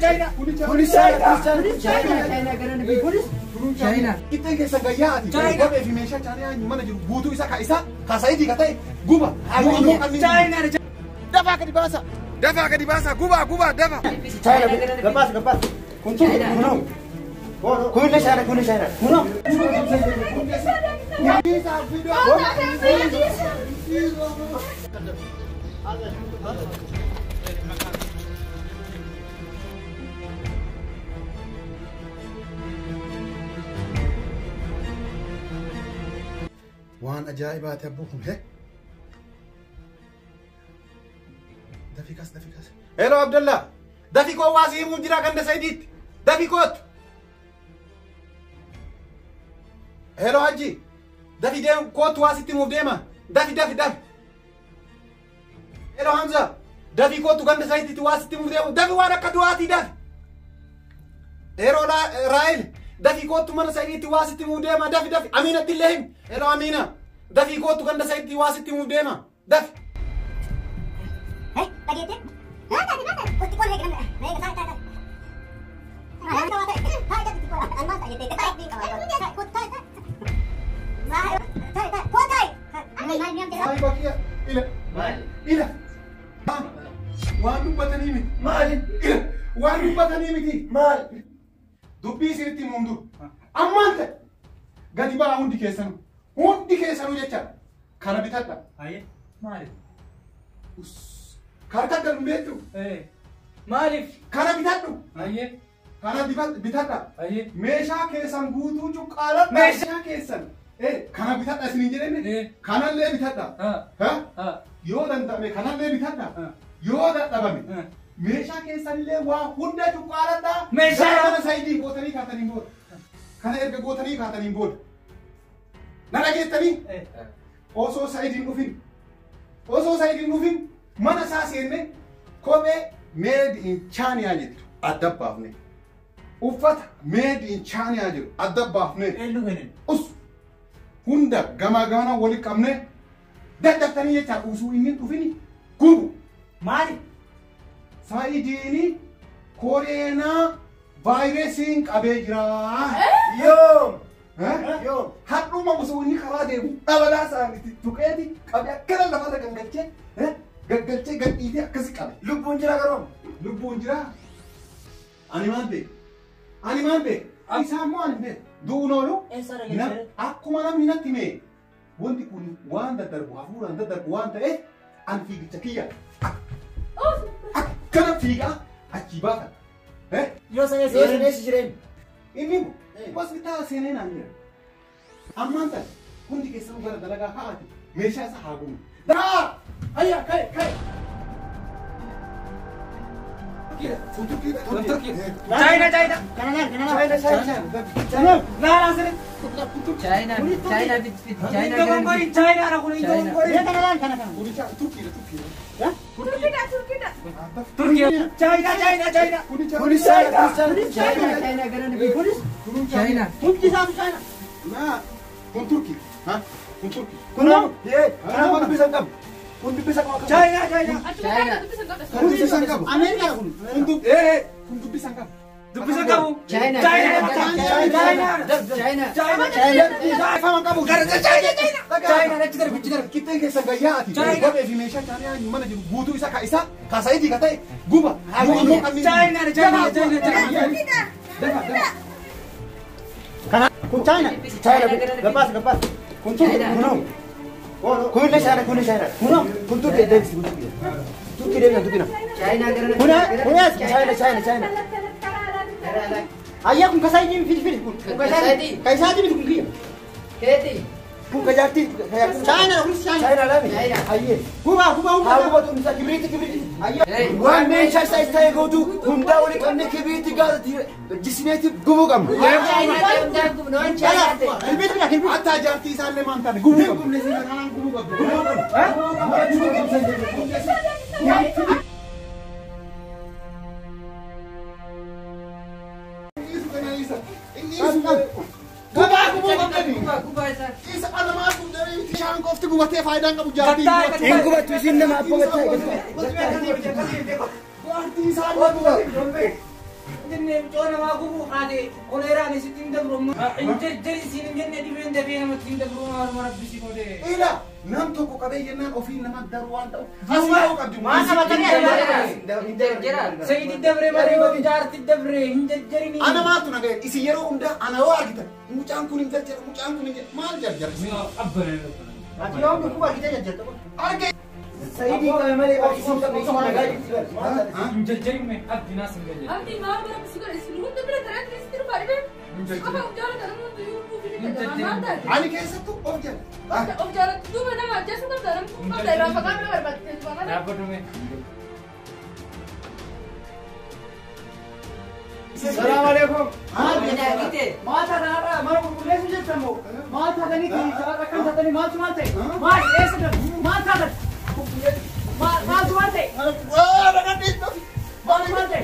China. Kunis China. China China garana kunis China. Qixxeen keessan gayyaati. Kophee fi meeshaa Chaayinaa mana jiru guutuu isaa ka isaa ka Saayidii ka ta'e guba. China. Dafaa gadi baasa. Dafaa gadi baasa. Gubaa gubaa dafa. China Gabaas gabaas. Kun Turki kunoo. Kunillee China kunillee China. Kunoo. Waan ajaa'ibaati abbuu kun he. Dafii kaas dafii kaas. Hello Abdallah. Dafii koo waa si himuuf jira ganda Sayidiitti. Dafii kootu. Hello Hajji. Dafii deemu kootu waa sitti himuuf deema. Dafi dafi dafi. Hello Hamza. Dafii kootu ganda Sayidiitti waa sitti himuuf deemu. Dafi waan akka du'aatii dafi. Hello Raayil. Dafii kootu mana Sayidiitti waa sitti himuuf deema. Dafi dafi. Amiinatti illee himi. Hello Amiina. Dafii kootu ganda Sayidiitti waa sitti himuuf deema. Dafi. Ila. Ila. Waan dubbatanii miti. Maali? Ila. Waan dubbatanii miti. Maali? Dubbii isinitti himuun dur. Ammaan ta'e gadi ba'aa hundi keessanuu. Hundi keessanuu jecha kana bitadha. Aye. Maaliif? Karka galu beektu. Maaliif? Kana bitadhu. Aye. Kana bitadha. Aye. Meeshaa keessan guutuu cuqqaaladha. Meeshaa keessan. Kana bitadha isiniin jedhenne. Kanallee bitadha. Yoo danda'ame kanallee bitadha. Yoo dadhabame. Meeshaa keessanillee waa hunda cuqqaaladha. Meeshaa mana Saayidii gootanii kaataniin booda. Kana erga gootanii kaataniin booda. Na dhageettanii? Osoo Saayidiin dhufin. Osoo Saayidiin dhufin mana isaa seenne kophee made in China jettu adda baafne. Uffata made in China jedhu adda baafne. Eenyu kennan? Us hunda gamaa gamana walitti qabne daddaftanii jecha usuu inni dhufin gubu. Maali? Saayidiin koronaa vaayirasiin qabee jira. Yoom? Yoom? Hadhuma osoo inni karaa deemu dhabalaa isaaniitti tuqeeti qabee akkana lafarra gangalchee gaggalchee gadhiitee akkasi qabe. Lubbuun jira garuu. Lubbuun jira. Ani maal beeku? Ani maal beeku? Isaa immoo ani beeku. Du'uun oolu akkuma namni natti hime wanti kun waan daddarbu hafuuraan daddarbu waan ta'eef ani fiigicha kiyya akkana fiigaa achii baafadha. Yoo sana eessa jireen? Inni hospitaala seenee naan jira. Ammaan tana hundi keessanuu gara dalagaa ka'aati meeshaa isaa haa guunu. Daa! Ayyaa ka'e ka'e! China China. Kana laal kana laal. China China China. Laal asirratti. China China fit China Hin dogongoriin China dha kun hin dogongoriin. Kana laal kana kana. Turkiidha Turkiidha. Turkidha Turkidha. Turkiya. China China China. Kunis China. China China garana kunis China. Hundi isaatu China. Naa kun Turkii. Kun Turkii. Kunoo. Kana dubbisa hin qabu. Kun dubbisa qabu. China China. China. Kun dubbisa hin qabu. Ameerikaa kun. Kun dubbisa hin qabu. Dubbisa qabu. China China China China. China China. Afaan qabu. Gara China China. China achi darbi achi darbi. Qixxeen keessan gayyaati. Kophee fi meeshaa Chaayinaa mana jiru guutuu isaa ka isaa ka Saayidii ka ta'e guba. China China China China. Dafa dafa. Kana kun China. China gabaas gabaas. Kun Turki kunoo. Kunillee China kunillee China. Kunoo kun Turki deebisi kun Turki. Turki deebisa Turki na. China garana Kuna kunis China China China. Ayyaa kun kasaayitiin fili fili kun. Kasaayitiin miti kun kiyya. Keeti. Kun kajaartii China kunis China. China lami. Ayyee. Guba guba hunda. Haa gubatu isa kibiriiti kibiriiti. Ayyee. Waan meeshaa isaa isa ta'e gootu hundaa walii qabne kibiriitti gaazatti jisineetti gubuu qabna. China ta'e hundaan gubnu waan China ta'e. Kilbiiti bina kilbiiti. Hatta jaartii isaallee maan taane gubuu qabdu. Kanaan gubuu qabdu. Gubuu qabdu. Gubaa gubuu qabdani. Gubaa isaa. Isa alamaa kun bishaan qofti gubatee faayidaan qabu jaartii. Hin gubatu isin nama abboo gattaa. Jaartii isaallee gubate. Waa gubuu haate koleeraan isitti hin dabru. Hin jarjarisiin hin jenne dhibeen dafee namatti hin dabru maaluma rabbi si godhe. Ila nam tokko qabee jennaan ofiin nama daruu waan ta'u. Asii qabdu. Maal qabatanii Sayidi dabre malee jaarti dabre hin jarjarini. Ana maaltu na ga'e isin yeroo hundaa ana yoo argitan mucaan kun hin jarjara mucaan kun hin jarjara maal jarjara. Ati yoom dhukkuba argitee jarjarta? Arge. Sayidii qabe malee isin qabne isin nagaa jirti. Hin jarjarin abdi naas hin jarjarin. Abdi maal bara si godhe isin hunda bira taraa isin dhufa dhibee. Qofa of jaalatan hundi yuuduu fi maal taate? Ani keessattuu of jala. Of jaalatu duuba nama ajjeesuu qabda namni kun qabda irraa fagaaduu barbaadde. Dhaabbadhu mee. السلام عليكم. ما ترى ما ليش جبتمو ما تغني كم تغني ما تمالتي ما ايش ما تغني ما ما تمالتي ما تمالتي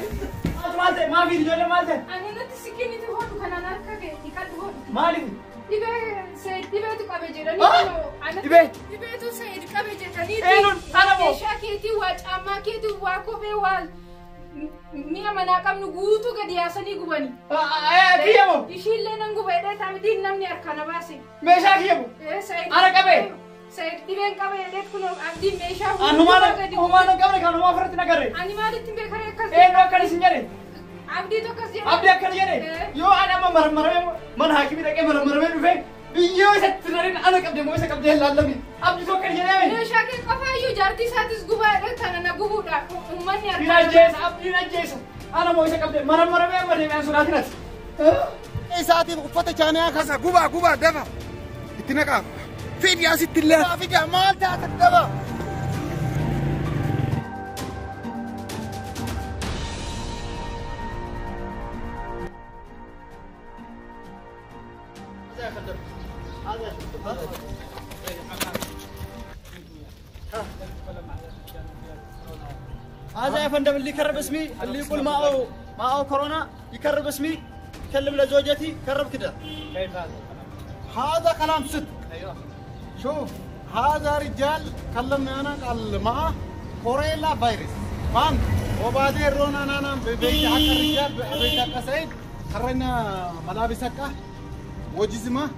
ما تمالتي ما في رجال مالتي انا نت سكيني تهون كان انا كك تكاد هون مالك دبي سيد دبي تقبل جراني انا دبي تو سيد قبل جراني انا مو شاكيتي واجاما كيتي واكوبي وال mi'a manaa qabnu guutuu gadi yaasanii gubani. Kiyyamu. Ishiillee nan guba jedhee taamitiin namni harkaan baase. Meeshaa kiyyamu. Ana qabee. Sayid dhibeen qaba jedhee kun abdiin meeshaa Humaan hin qabne kan humaa ofirratti nagarre. Ani maalitti hin beekare akkas. Eenyu akkan isin jedhe. Abdii tokkos jedhe. Abdii akkana jedhe. Yoo ani amma marmaramee mana haakimii dhaqee marmaramee dhufee biyyoo isatti darin ana qabde moo isa qabdee hin laallami. Abdii tokko jedhee. Meeshaa kee qofaayyuu jaartii isaatis gubaa jedhee tana na gubuudha. Uummanni harkaa. Ajjeesa abdiin ajjeesa. Ana moo isa qabdee marmaramee amma deemee an sodaatin ati. Isaatiif uffata chaanaa kasa gubaa gubaa dafa. Itti naqaa. Fidi asitti illee. Fidi maal taata dafa. هذا يا فندم اللي يكرب اسمي اللي يقول معه كورونا يكرب اسمي يكلم لزوجتي كرب كده. كيف هذا؟ هذا كلام صدق. ايوه شوف هذا رجال كلمني انا قال معه كورونا فيروس فهمت؟ وبعدين رونا انا ببيت حق الرجال ببيت حق سعيد خرجنا ملابسك وجزمه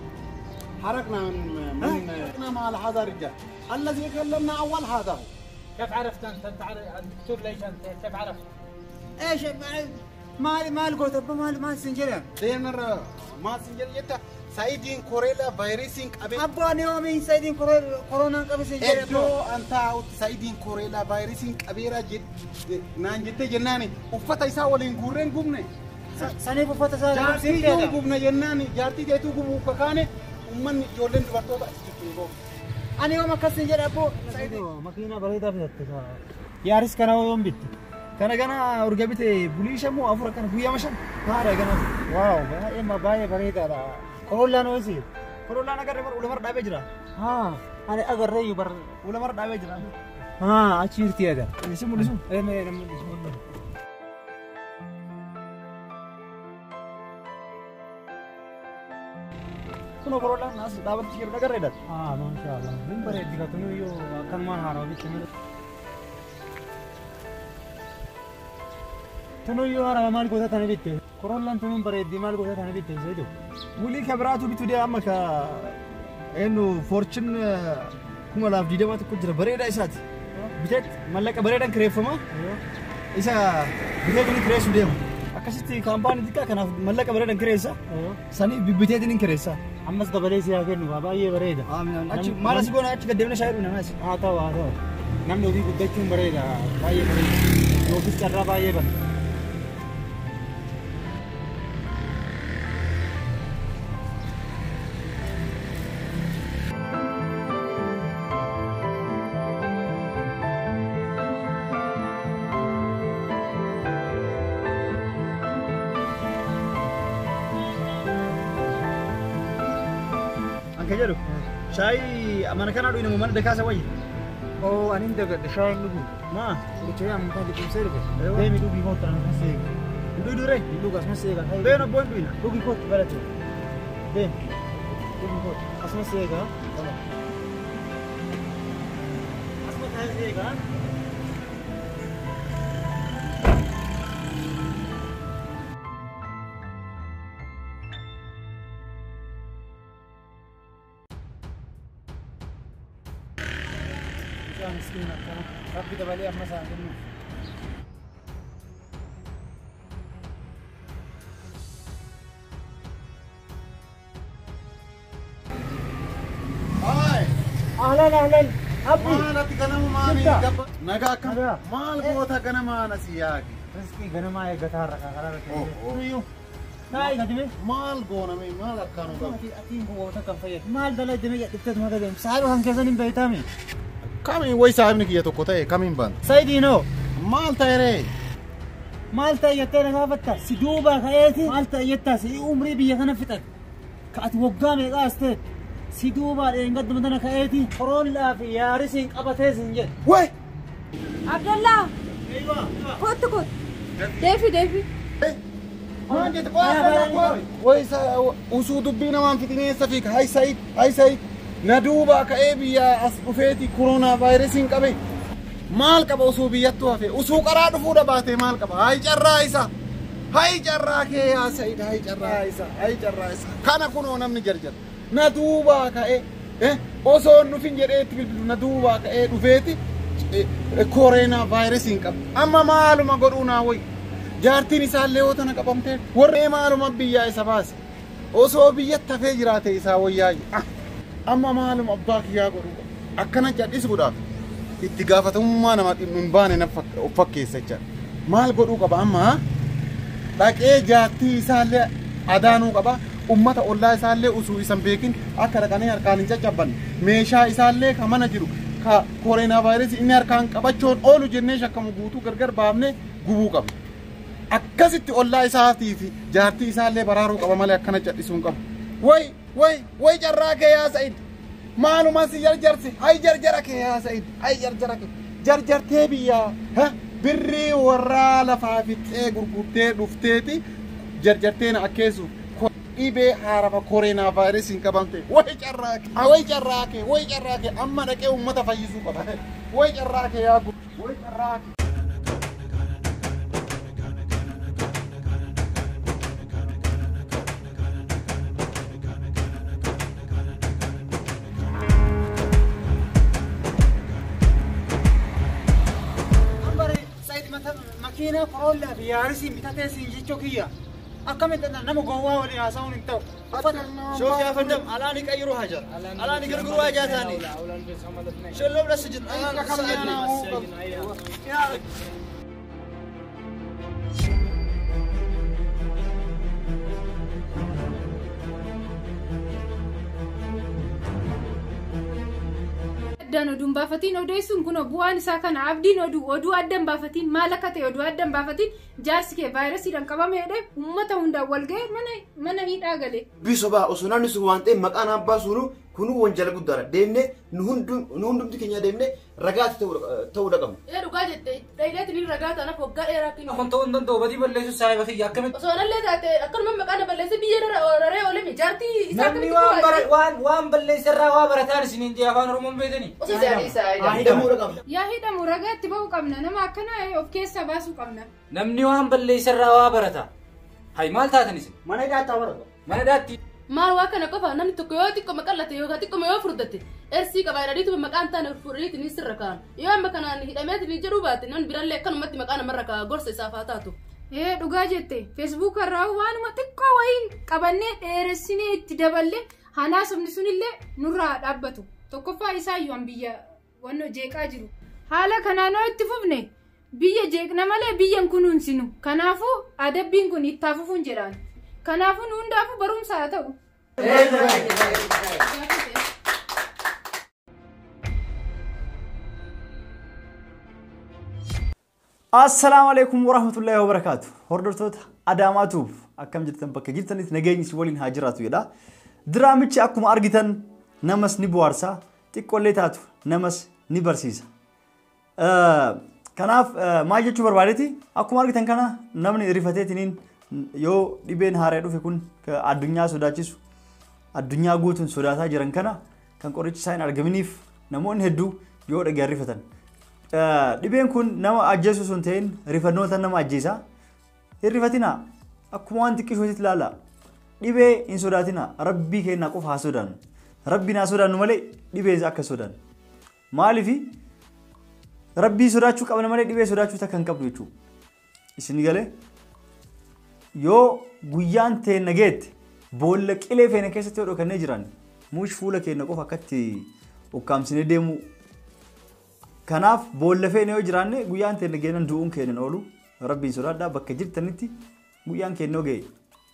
حرقنا من مع هذا الرجال الذي كلمنا اول هذا هو. كيف عرفت انت؟ انت الدكتور ليش انت كيف عرفت؟ ايش ما لقيت ما سنجري زين ما سنجري انت سايدين كوريلا فيروسين قبل ابا يومين سايدين كورونا قبل سنجري ادو انت سايدين كوريلا فيروسين قبيره جد نان جت جناني uffata isaa waliin guurreen gubne saniif uffata isaa jaartii gubne jennaani jaartii teetuu gubuu kakaane ummanni ijoolleen dubartoota as jirtu. Ani yoom akkas hin jedhe abboo. Makiina bareedaa bitatte. Yaaris kana yoom bitte? Kana gana urga bite bulii shan moo afur akkana guyyaa shan? Haadha gana. Waaw baay'ee baay'ee bareedaadha. Korollaan ho'isi? Korollaan agarree bar ulamar dhaabee jira. Haa ani agarree bar ulamar dhaabee jira. Haa achi jirti egaa. Isin mul'isu? Ee mee namni mul'isu. Kuno korollaan as dhaabatti jiru agarreedha. Haa maashaallah. Min bareeddi katunu yoo akkanumaan haaraa bitte malee. Tunuyyuu haaraa maal goota tana bitte? Korollaan tunuun bareeddi maal goota tana bitte seetu? Mulii ka biraatu bitu dee amma ka eenyu fortune 2020 tokko jira bareedaa isaati. Biteet mallaqa bareedaan kireeffama. Isa biteetiin kireessu deema. Akkasitti kaampaanii xiqqaa kanaaf mallaqa bareedaan kireessa. Sanii biteetiin hin kireessa. Ammas dabalee si haa kennu baay'ee bareeda. Achi maal as goona achi gad deemnee shaayii dhugna maas. Haa ta'u haa ta'u. Namni ofii guddachuun bareeda baay'ee bareeda. Yookiis carraa baay'ee bana. Anka jedhu shaayii mana kanaa dhugna moo mana dakaasa wayya? Oo ani hin dagadhe shaayiin dhugu. Maa? Qoricha ammaa liqimsee dhufe. Deemi dhugii kootu ani asuma seega. Dhugii duree? Dhugu asuma seega. Been obbo hin dhugina. Dhugii kootu barate. Deemi. Dhugii kootu asuma seega. Asuma taa'ee seega. Mucaa miskiina akkana rabbi dabalee amma isaan kennuuf. Ahlan ahlan. Abdi. Maal ati ganama maali? Nagaa akkam? Maal goota ganamaan asii yaaqi? Riskii ganamaa eeggataa har'a karaa irratti. Taa'ii gadime. Maal gooname maal akkaanuu qabu? Atiin goota kan fayyadu. Maal dalagdame jedhiftee mata deemu. Saayiba kan keessan hin beeytami. Kamiin wayi saayibni kiyya tokko ta'e kamiin baanta? Sayidiinoo. Maal ta'e ree? Maal ta'e jettee na gaafatta? Si duubaa ka'eeti maal ta'e jettaa si umrii biyya kana fixate. Ka ati waggaa meeqaa as ta'e si duubaa dheengadduma tana ka'eeti korollaa fi yaarisiin qabatee sin jedhe. Wayi! Abdallaa. Kottu kottu. Deefi deefi. Maal jette qofa wayi usuu dubbii namaan fixinee fiika hay Sayid hay Sayid na duubaa ka'ee biyya as dhufeeti koronaa vaayirasiin qabe maal qaba usuu biyyattu hafe usuu qaraa dhufuudha baatee maal qaba hay carraa isa hay carraa kee yaa Sayid hay carraa isa hay carraa isa kana kunoo namni jarjar na duubaa ka'ee osoo hin dhufin jedhee itti bilbilu na duubaa ka'ee dhufeeti koronaa vaayirasiin qabe amma maaluma godhuu naa wayi. Jaartiin isaallee yoo tana qabamtee warree maaluma biyyaa isa baase osoo biyyatti hafee jiraate isaa wayyaayye amma maaluma abbaa kiyyaa godhu akkana cadhisuudhaaf itti gaafatamummaa nama hin baane of fakkeessa jechaadha. Maal godhuu qaba amma dhaqee jaartii isaallee adaanuu qaba ummata ollaa isaallee usuu isan beekin akka dhaqanii harkaan hin caccabbanne meeshaa isaallee ka mana jiru ka koronaa vaayirasii inni harkaan qabachuun oolu jennee shakkamu guutuu gargar baafnee gubuu qabna. Akkasitti ollaa isaatii fi jaartii isaallee baraaruu qaba malee akkana cadhisuu hin qabu. Wayi wayi wayi carraa kee yaa Sa'id maaluma si jarjarsi hay jarjara kee yaa Sa'id hay jarjara kee jarjartee biyyaa birrii warraa lafaa fixee gurgurtee dhufteeti jarjartee na akkeessuuf dhibee haarafa koronaa vaayirasiin qabamte wayi carraa kee wayi carraa kee wayi carraa kee amma dhaqee uummata fayyisuu qaba wayi carraa kee yaa wayi carraa kee. Makiina korollaa fi yaarisiin bitatee siin jechuu kiyya. Akkamitti nama gowwaa waliin haasa'uun hin ta'u. شوف يا فندم الان يغيروا حجر الان يقرقروا حاجه ثانيه شلوا للسجن الان ساعدني. Addaan oduun baafatiin odeessuun kun bu'aan isaa kana abdiin oduu oduu addaan baafatiin maal akka ta'e oduu addaan baafatiin jaarsi kee vaayirasiidhaan qabamee jedhee uummata hundaan wal ga'ee mana hidhaa gale. Bisobaa osoo namni sun waan ta'eef maqaan abbaa suunu kunuu wanjala guddaadha. Deemnee nu hundumti keenya deemnee ragaatti ta'uu dhaqabna. Ee dhugaa jette dhayileetiin ragaa taanaaf waggaa dheeraa kennu. Kun ta'uu hin danda'u badii balleessu saayiba kiyya akkamitti. Osoo nallee taate akkanuma maqaan balleesse biyya raree oolemi jaartii isaa Namni waan balleesse irraa waa barataan isiniin jee afaan Oromoon beekanii. Osoo Hidhamuu dhaqabna. Yaa hidhamu ragaa itti ba'uu qabna nama akkana of keessaa baasuu qabna. Namni waan balleesse irraa waa barata. Hay maal taatan isin? Mana hidhaatti haa baratu. Mana hidhaatti. Maal waa kana qofa namni tokko yoo xiqqoo qallate yookaan xiqqoo yoo furdate ersii qaba jedhaniitu maqaan taane fudhaniitiin ni sirra kaa'an. Yoo amma kanaan hidhameetiin jedhuu baate namni birallee akkanumatti maqaa namarra kaa'a gorsa isaaf haa taatu. Ee dhugaa jette feesbuuk irraa waanuma xiqqoo wayiin qabannee dheeressinee itti daballee hanaasofni sunillee nurraa dhaabbatu. Tokkoffaa isaayyuu an biyya wannoo jeeqaa jiru. Haala kanaan yoo itti fufne biyya jeeqna malee biyyan kunuunsinu. Kanaafuu adabbiin kun itti hafuufuun jedhaan. Kanaafuu nu hundaafuu barumsa haa ta'u. Assalaamu alaikum warahmatullahi wabarakaatu. Hordoftoota Adaamaa Tuub akkam jirtan bakka jirtanitti nageenyi si waliin haa jiraatu jedha. Diraamichi akkuma argitan namas ni bohaarsa, xiqqoollee taatu namas ni barsiisa. Kanaaf maal jechuu barbaadeeti akkuma argitan kana namni rifateetiniin yoo dhibeen haaraa dhufe kun addunyaa sodaachisu addunyaa guutuun sodaataa jiran kana kan qorichi isaa hin argaminiif namoonni hedduu yoo dhaga'an rifatan. Dhibeen kun nama ajjeesu sun ta'in rifannoota nama ajjeesa. Hin rifatinaa akkuma waan xiqqishootitti ilaala. Dhibee hin sodaatinaa rabbii keenyaa qofa haa sodaannu. Rabbiin haa sodaannu malee dhibeen akka sodaannu. Maaliifi Rabbii sodaachuu qabna malee dhibee sodaachuu takka hin qabnu jechuudha. Isin galee yoo guyyaan teenna geette boolla qilee feene keessatti yoo dhokannee jiran muush fuula keenya qofa akkatti ukkaamsinee deemu. Kanaaf boolla feene yoo jiraanne guyyaan teenna geenan du'uun keenya oolu. Rabbiin sodaadhaa bakka jirtanitti guyyaan keenya yoo ga'e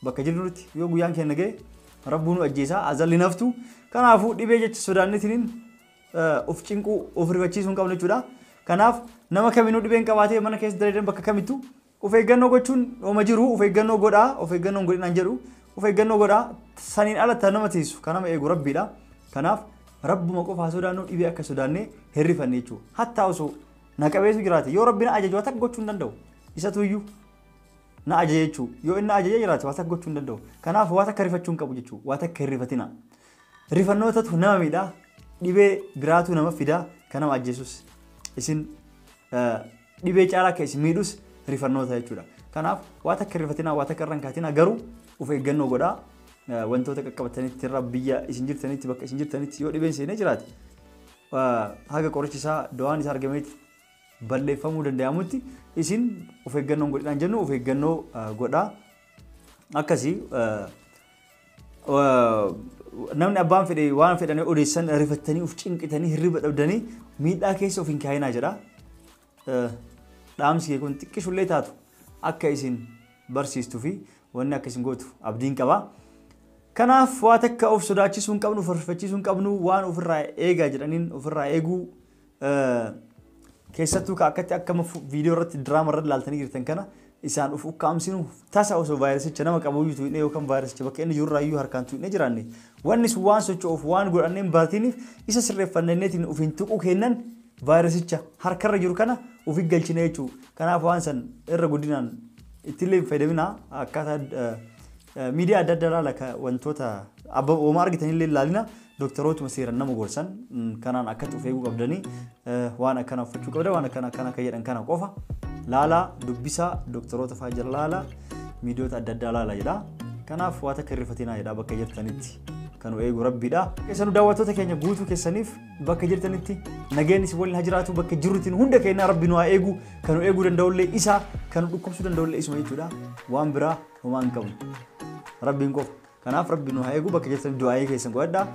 bakka jirrutti yoo guyyaan keenya ga'e rabbuun nu ajjeesaa azalli naftu. Kanaafuu dhibee jecha sodaannitiniin of cinquu of rifachiisuu hin qabnu jechuudha. Kanaaf nama kaminuu dhibeen qabaatee mana keessa dalagan bakka kamittuu of eeggannoo gochuun ooma jiru of eeggannoo godhaa of eeggannoo godhinaan jedhu of eeggannoo godhaa saniin alatti nama tiisu kan nama eegu rabbiidha. Kanaaf rabbuma qofaa sodaannoo dhibee akka sodaannee hirrifanne jechuudha. Hattaa osoo na qabeessu jiraate yoo rabbi na ajaju waa takka gochuu hin danda'u. Isatu iyyuu na ajaja jechuudha. Yoo inni ajaja jiraate waa takka gochuu hin danda'u. Kanaaf waa takka rifachuu hin qabu jechuudha. Waa takka hirrifatina. Rifannootatu nama miidhaa dhibee biraatu nama fidaa kan nama ajjeesus isin dhibee caalaa akka isin miidhus rifannoota jechuudha. Kanaaf waa takka rifatina waa takka irra hin kaatina garuu of eeggannoo godhaa. Wantoota qaqqabatanitti irra biyya isin jirtanitti bakka isin jirtanitti yoo dhibeen seenee jiraate haga qorichi isaa dawaan isaa argameetti balleeffamuu danda'amutti isin of eeggannoon godhinaan jennu of eeggannoo godhaa. Akkasii namni abbaan fedhe waan fedhanii odeessan rifattanii of cinqitanii hirriba dhabdanii miidhaa keessa of hin kaayinaa jedha. Dhaamsi kun xiqqishullee taatu akka isin barsiistuu fi wanni akka isin gootu abdiin qaba. Kanaaf waa takka of sodaachisuu hin qabnu, of rifachiisuu hin qabnu, waan ofirraa eegaa jedhaniin ofirraa eeguu keessattuu akkatti akka viidiyoo irratti diraama irratti ilaaltanii jirtan kana isaan of ukkaamsinu tasa osoo vaayirasicha nama qabu iyyuu tuqnee yookaan vaayirasicha bakka inni jirurraa iyyuu harkaan tuqnee jiraanne wanni sun waan socho'uuf waan godhanneen baratiniif isa sirreeffanneetiin of hin tuquu kennan vaayirasicha harkarra jiru kana of hin galchine jechuudha. Kanaaf waan san irra guddinaan ittillee hin fayyadaminaa akkaataa miidiyaa adda addaa ilaala wantoota oomaa argitanillee ilaalina doktorootuma seeran nama gorsan kanaan akkatti of eeguu qabdanii waan akkana uffachuu qabda waan akkana akkana akka jedhan kana qofa laalaa dubbisaa doktoroota fa'aa jala laalaa miidiyoota adda addaa laalaa jedha. Kanaaf waa takka hirrifatinaa jedha bakka jirtanitti kan eegu rabbiidha. Keessanuu daawwattoota keenya guutuu keessaniif bakka jirtanitti nageenyi isin waliin haa jiraatu bakka jirrutti hunda keenya rabbi nu haa eegu kan nu eeguu danda'ullee isa kan nu dhukkubsuu danda'ullee isuma jechuudha. Waan biraa homaa hin qabnu. Rabbiin qofa. Kanaaf rabbi nu haa eegu bakka jirtanitti du'aayii keessan godhadhaa.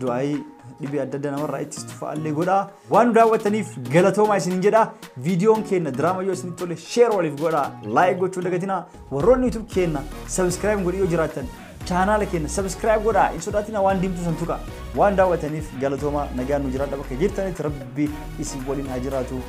Du'aayii dhibee adda addaa namarraa ittistu fa'aallee godhaa. Waan nu daawwattaniif galatoomaa isiniin jedha. Viidiyoon keenya diraama yoo isinitti tole sheer waliif godhaa. Laayik gochuu dagatinaa. Warroonni YouTube keenya sabiskiraayib godhii yoo jiraattan chaanaala keenya sabiskiraayib godhaa. Hin sodaatinaa waan diimtuu san tuqa. Waan daawwattaniif galatoomaa nagaan nu jiraadha bakka jirtanitti rabbi isin waliin haa jiraatu.